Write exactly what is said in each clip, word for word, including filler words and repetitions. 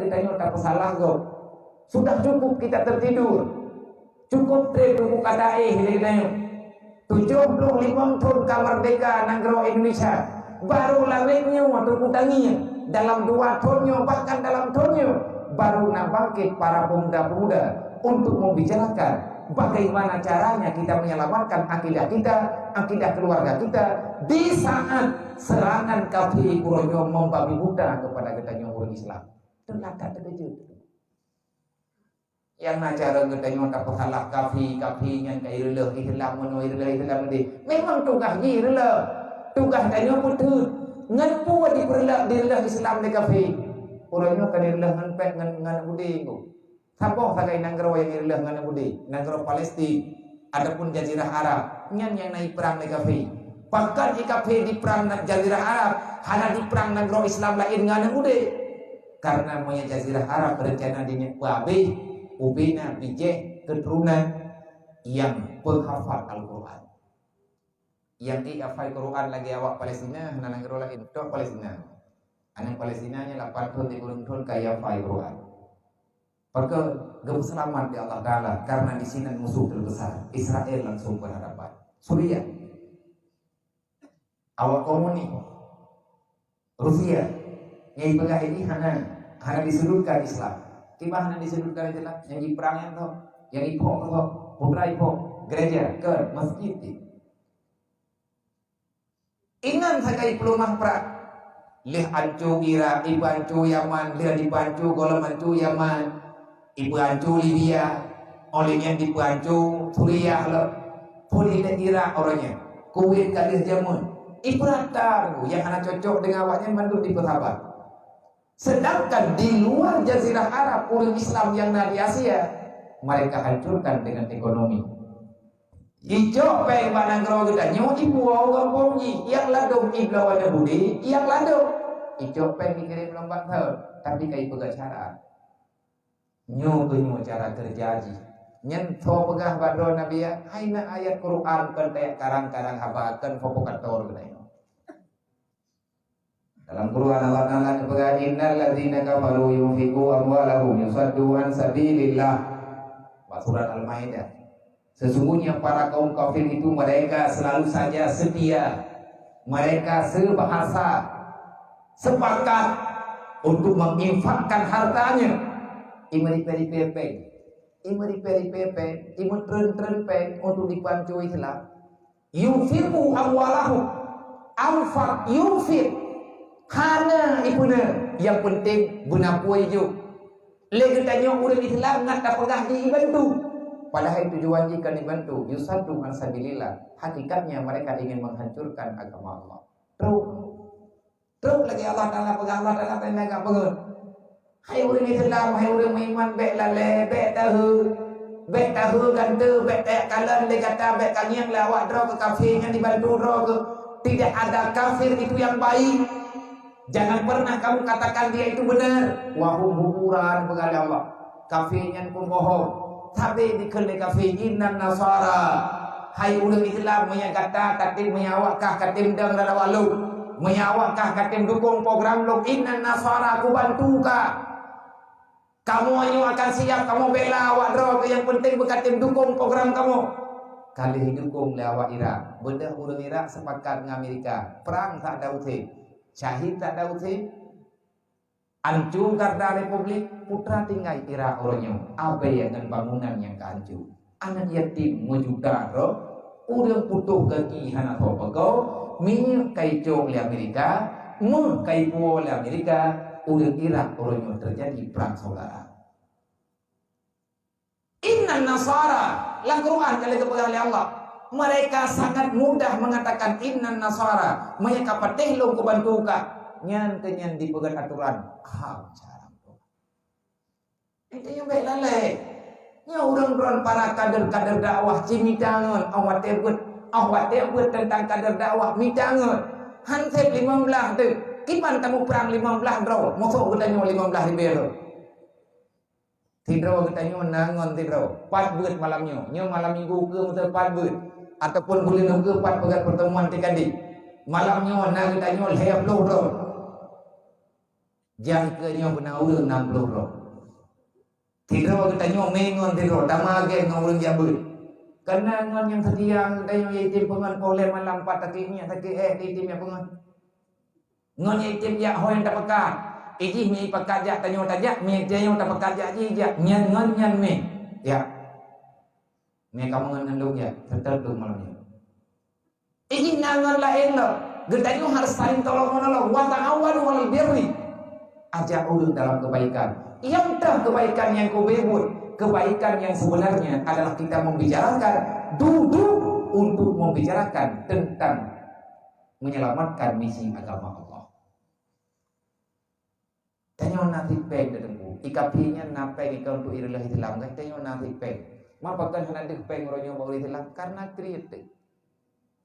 Tanyoe tapeusalah gob. Sudah cukup kita tertidur. Cukup treb buku kata eh lé tanyoe. Tujoh ploh limong thon ka merdeka nanggroe Indonesia. Baru lawét nyoe Teungku Tangieng. Dalam dua thon nyoe, bahkan dalam thon nyoe, baru na bangkit para pemuda-pemuda untuk membicarakan bagaimana caranya kita menyelamatkan akidah kita, akidah keluarga kita, di saat serangan kafé uroe nyoe membabi buta kepada geutanyoe ureuëng Islam. Teulaka teukeujot. Nyang na cara geutanyoe tapeusalah kafé, kafé nyan ka ireuloh Islam, meunoe ireuloh Islam deh. Memang tugaih jih ireuloh. Tugaih tanyoe peuteut. Ngon peue dipeureuloh, direuloh Islam lé kafé? Uroe nyoe ka direuloh ngon péng, ngon, ngon udeb. Saboh sagai nanggroe nyang ireuloh ngon udeb, nanggroe Palestina. Adapun Jazirah Arab, nyan nyang na iprang lé kafé. Pakon i kafé diprang na-, Jazirah Arab, hana diprang nanggroe Islam laén ngon udeb. Karena meunyoe Jazirah Arab rencana dineuk peuhabéh, ubena bijéh keuturonan nyang penghafal Al-Quran. Nyang ék hafai Quran lagée awak Palestina, hana nanggroe laén, tok Palestina. Aneuk Palestina nyan lapan thon, sikureueng thon ka hafai Quran. Pakon? Geupeuseulamat lé Allah Taala, karena di sinan musuh terbesar, Israel langsung berhadapan. Suriah, awak komunis, Rusia, nyang peugah ini hana, hana disudutkan Islam. Kiban hana disudutkan Islam, nyang jiprang nyan toh, nyang iphok toh, putra iphok, gereja, ke masjid. Ingat sagai peuleumah prang. Lheueh anco Irak, ipeuanco Yaman, lheueh dipeuanco gohlom anco Yaman, ipeuanco Libya, óh lheueh nyan dipeuanco Suriah lom. Peue lé Irak uroe nyan? Kuwait ka lheueh jameun. Ipeurata nyang hana cocok deungon awaknyan mandum dipeusabat. Sedangkan di luar Jazirah Arab, ureuëng Islam nyang na di Asia, mereka hancurkan dengan ekonomi. Icok péng bak nanggroe geutanyoe, ipuwoe gampông jih, nyang ladôm ibloe aneuk udeb, nyang ladôm. Icok péng ikirém lom bak thon, tapi ka ipeugah cara. Nyoe keuh nyoe cara keureuja jih. Nyan tho peugah bak droe Nabi, hai na ayat Quran kon teukarang-karang haba, kon provokator geutanyoe. Dalam Quran Allah Taala geupeugah, "Innal ladzina kafaru yunfiqu amwalahum yusaddu an sabilillah." Bak surat Al-Maidah. Sesungguhnya para kaum kafir itu mereka selalu saja setia, mereka sebahasa, sepakat untuk menginfakkan hartanya. Imeuripée-ripée péng, imeuripée-ripée péng, imeutreun-treun péng untuk dipanco Islam. Yunfiqu amwalahum. Anfaq, yunfiq. Hana ipeuna, nyang penting beunapue jih. Lé geutanyoe ureuëng Islam ngat tapeugah jih ibantu. Padahai tujuan jih kon ibantu, yusaddu an sabilillah. Hakikatnya mereka ingin menghancurkan agama Allah. Trok. Trok lagée Allah Taala peugah, Allah Taala peugah, "Hai ureuëng Islam, hai ureuëng meuiman, bék lalée, bék tahe, bék tahe gante, bék takalon lé gata, bék tangieng lé awak droe keu kafé nyan dibantu droe keu. Tidak ada kafir itu yang baik. Jangan pernah kamu katakan dia itu benar. Wahum huburan," peugah lé Allah. Kafé nyan pembohong. Sabe dikheun lé kafé, "Innan nasara." Hai ureuëng Islam, meunyo gata katem, meunyo awak kah katem dong ladawak lôn, meunyo awak kah katem dukong program lôn, "Innan nasara," kubantu kah. Kamoe nyoe akan siap, kamoe bela awak droe keu nyang penting beukatem dukong program kamoe. Ka lheueh dukong lé awak Irak. Beudôh ureuëng Irak sepakat ngon Amerika. Prang tak ada useb. Syahid tak ada useb. Anco garda republik, putra tinggai Irak uroe nyoe, abée ngon bangunan nyang ka anco. Aneuk yatim meujuta droe, ureuëng putôh gaki hana soe peugöt, minyeuk ka icok lé Amerika, méuh ka ipuwoe lé Amerika, ureuëng Irak uroe nyoe teujadi prang syedara. Innan nasara, lam Quran ka lheueh geupeugah lé Allah, mereka sangat mudah mengatakan, "Innan nasara," meunyo ka patéh lôn kubantu kah. Nyan keuh nyan dipeugét aturan. Ham cara. Itu nyang bék lalée. Nyoe ureuëng droen para kader-kader dakwah ci mita ngon, awak teuh beuet, awak teuh beuet teuntang kader dakwah mita ngon. Han sép limong blaih teuh. Kiban tamuprang limong blaih droe, musoh geutanyoe limong blaih ribée droe. Sidroe geutanyoe na ngon sidroe, pat beuet malam nyoe. Nyoe malam minggu keu meuteumpat beuet, ataupun buleuen keu pat peugét pertemuan T K D. Malam nyoe na geutanyoe lhée ploh droe. Jah keu nyoe beuna ureuëng nam ploh droe. Sidroe geutanyoe mé ngon sidroe, tamagén ngon ureuëng jak beuet. Keunan ngon nyang seutia geutanyoe item peungon poh lhée malam pat takeuh minyeuk takeuh éh item jak peungon. Ngon item jak ho nyang tapeugah. Ijih mé ipakat jak tanyoe tajak, mé tanyoe tapeugah jak jih jak nyan ngon nyan mé. Ya. Mé kamoe ngon nandong jak, seutôt dong malam nyoe. Ijih na ngon laén lom. Geutanyoe harus saling tolong menolong. Wa ta'awanu 'alal birri. Ajak ureuëng dalam kebaikan. Nyang teuh kebaikan nyang keubeubeuet, kebaikan yang sebenarnya adalah kita membicarakan, duduk untuk membicarakan tentang menyelamatkan misi agama Allah. Tanyoe na sit péng teuh Teungku. I kafé nyan na péng ikon untuk ireulah Islam kan? Tanyoe na sit péng. Ma pakon hana deuh péng uroe nyoe bak ureuëng Islam? Karena kriet teuh.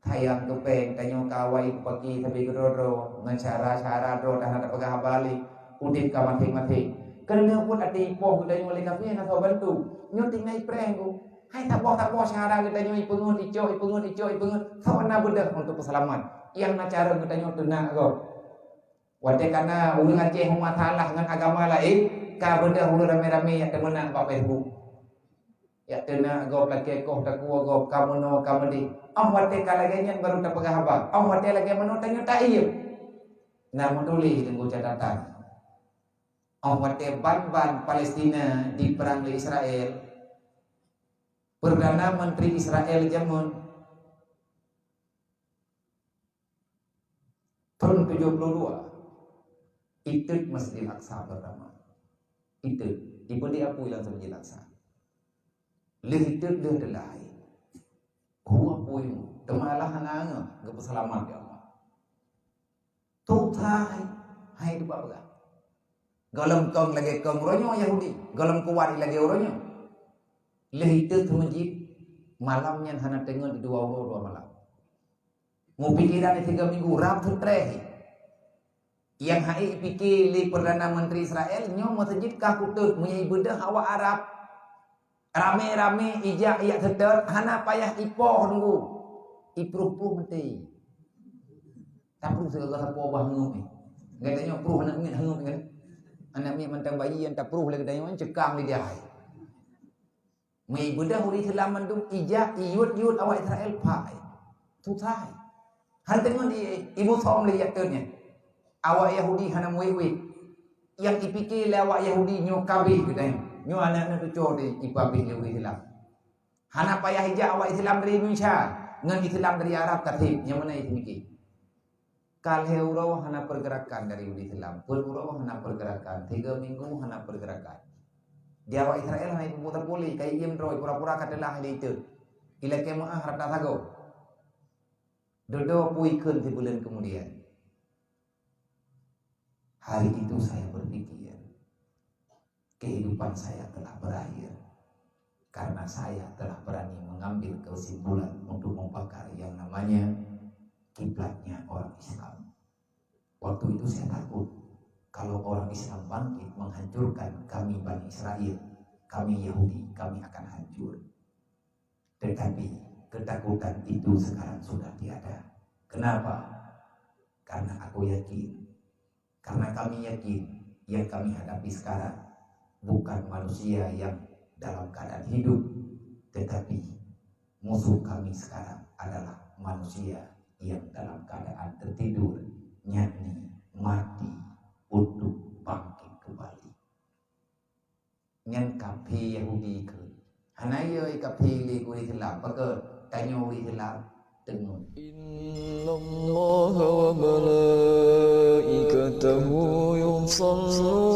Sayang keu péng, tanyoe ka awai paki sabe keudroe-droe ngon syara-syara droe dah hana tapeugah haba lé. Udeb ka maséng-maséng. Keuneuk buet até ipoh geutanyoe lé kafé na soe bantu. Nyoe tinggai péng ku. Hai taboh-taboh syara geutanyoe ipeungeut icok, ipeungeut icok, ipeungeut. Soe na beudôh untuk peuseulamat. Nyang na cara geutanyoe teunak gob. Watée kana ureuëng Aceh masalah ngon agama laén, ka beudôh ureuëng ramé-ramé nyang teumeunak bak Facebook. Nyang teunak gob lakée koh takue gob ka meunoe ka meudeh. Óh watée ka lagée nyan baru tapeugah haba. Óh watée lagée meunoe tanyoe taiem. Na meutuléh teungku catatan. Óh watée ban-ban Palestina diperang lé Israel, Perdana Menteri Israel jameun Thon tujoh ploh dua, itot Masjidil Aqsa pertama. Itot, ipeudeh apui lam Masjidil Aqsa. Lheueh itot lheueh teulah hai. Hu apui mu, teuma Allah hana angoh geupeuseulamat ya Allah. Tutai, hai dupa peugah. Gohlom kong lagée kong uroe nyoe Yahudi, gohlom kuat lagée uroe nyoe. Lheueh itot masjid, malam nyan hana teungeut dua uroe dua malam. Mupikeran tiga minggu, rab seutreh. Nyang hai pike lé Perdana Menteri Israel, nyoe masjid ka kutot meunyoe ibeudôh awak Arab. Ramé-ramé ijak yak seutôt, hana payah ipoh nunggu. Ipruh-pruh maté. Tapruh sigoe sapo bah hangeup ni. Gata nyoe pruh aneuk miet hangeup kan. Aneuk miet mantong bayi nyang tapruh lé gata nyoe cekang lidah. Meuibeudôh ureuëng Islam mandum ijak iyuet-yuet awak Israel phai. Susah. Han teungon i, ibu som lé yak teun nyan. Awak Yahudi hana muwit-wit. Nyang ipike lé awak Yahudi nyoe kabeh geutanyoe. Nyoe aneuk-aneuk cucoe teuh ipabeh lé ureuëng Islam. Hana payah ijak awak Islam dari Indonesia ngon Islam dari Arab ka seb, nyang meunan ipike. Ka lhée uroe hana pergerakan dari ureuëng Islam, peuet uroe hana pergerakan, tiga minggu hana pergerakan. Di awak Israel hana ipeupue sapeue lé, ka iem droe pura-pura ka teulah lé itot. Ilakée meuáh rata sagoe. Dudoe pui kheun sibuleuen kemudian. Hari itu saya berpikir, kehidupan saya telah berakhir karena saya telah berani mengambil kesimpulan untuk membakar yang namanya kiblatnya orang Islam. Waktu itu saya takut kalau orang Islam bangkit menghancurkan kami Bani Israel, kami Yahudi, kami akan hancur. Tetapi ketakutan itu sekarang sudah tiada. Kenapa? Karena aku yakin, karena kami yakin yang kami hadapi sekarang bukan manusia yang dalam keadaan hidup, tetapi musuh kami sekarang adalah manusia yang dalam keadaan tertidur, yakni mati untuk bangkit kembali. Nyan kafé Yahudi kheun. Hana yo kafé lé ureuëng Islam, pakon tanyoe ureuëng Islam teungon. إن الله وملائكته يصلون